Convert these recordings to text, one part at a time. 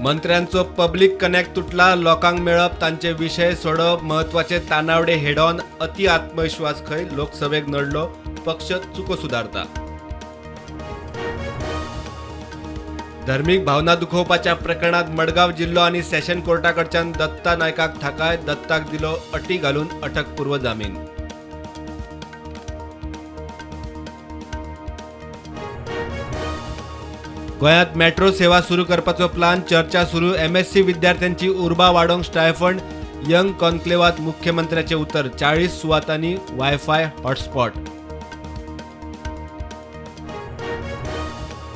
मंत्र्यांचो public connect तुटला. लोकांक मेळप, तांचे विशय सोडोवप म्हत्वाचे. तानावडे हेडॉन अति आत्मविश्वास खंय लोकसभेक नडलो. पक्ष चुको सुदारता. धर्मीक भावना दुखोवपाच्या प्रकरणात मडगांव जिल्लो आनी सेशन कोर्टाकडच्यान दत्ता नायकाक थाकाय. दत्ताक दिलो अटी घालून अटकपूर्व जामीन. गोंयांत मेट्रो सेवा सुरू करपाचो प्लान, चर्चा सुरू. एमएससी विद्यार्थ्यांची उर्बा वाडोवंक स्टायफंड. यंग कॉन्क्लेवात मुख्यमंत्र्याचे उतर. 40 सुवातांनी वायफाय हॉटस्पॉट.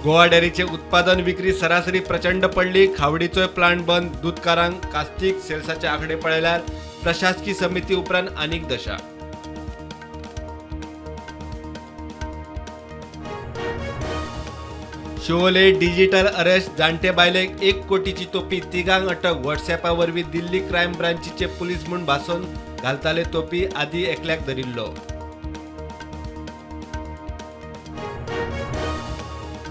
गोवा डेअरीचे उत्पादन विक्री सरासरी प्रचंड पडली. खावडीचोय प्लांट बंद. दूदकारांक कास्तीक. सेल्साचे आकडे पळयल्यार प्रशासकी समिती उपरांत आनीक दशा. Shivolem digital arrest. जाणटे बायलेक 1 कोटीची तोपी. तिगांक अटक. व्हॉट्सॲपा वरवीं दिल्ली क्रायम ब्रांचीचे पुलीस म्हूण भासोवन घालताले तोपी. आदी एकल्याक धरिल्लो.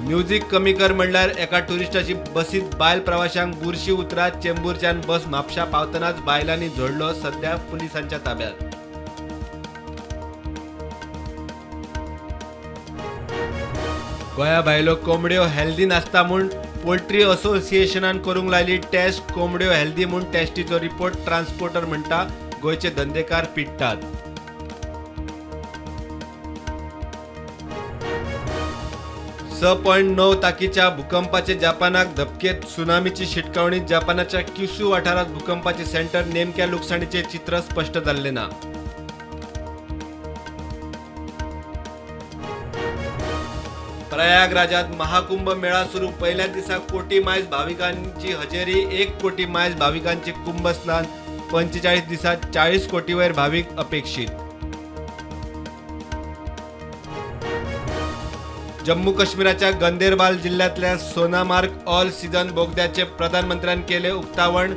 म्युझिक कमी कर म्हणल्यार एका टुरिस्टाची बसीत बायल प्रवाशांक बुरशी उतरां. चेंबूरच्यान बस म्हापशा पावतनाच बायलांनी झोडलो. सध्या पुलिसांच्या ताब्यात. गोंया भायल्यो कोंबड्यो हेल्दी नासता म्हूण पोल्ट्री असोसिएशनान करूंक लायली टेस्ट. कोंबड्यो हेल्दी म्हूण टेस्टीचो रिपोर्ट. ट्रान्सपोर्टर म्हणटा गोंयचे धंदेकार पिडटात. 6.9 ताकीच्या भूकंपाचे जपानाक धपकेत. सुनामीची शिटकावणी. जपानाच्या क्युशू वाठारात भूकंपाचे सेंटर. नेमक्या लुकसाणीचे चित्र स्पष्ट जाल्ले ना. प्रयागराजात महाकुंभ मेळा सुरू. पहिल्याच दिसा कोटी मायज भाविकांची हजेरी. 1 कोटी मायज भाविकांचे कुंभस्नान. 45 दिसात 40 कोटीवयर भाविक अपेक्षित. जम्मू काश्मीराच्या गंदेरबाल जिल्ह्यातल्या सोनामार्ग ऑल सीझन बोगद्याचे प्रधानमंत्र्यांनी केले उक्तावण.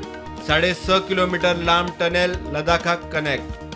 6.5 किलोमीटर लांब टनेल लडाखाक कनेक्ट.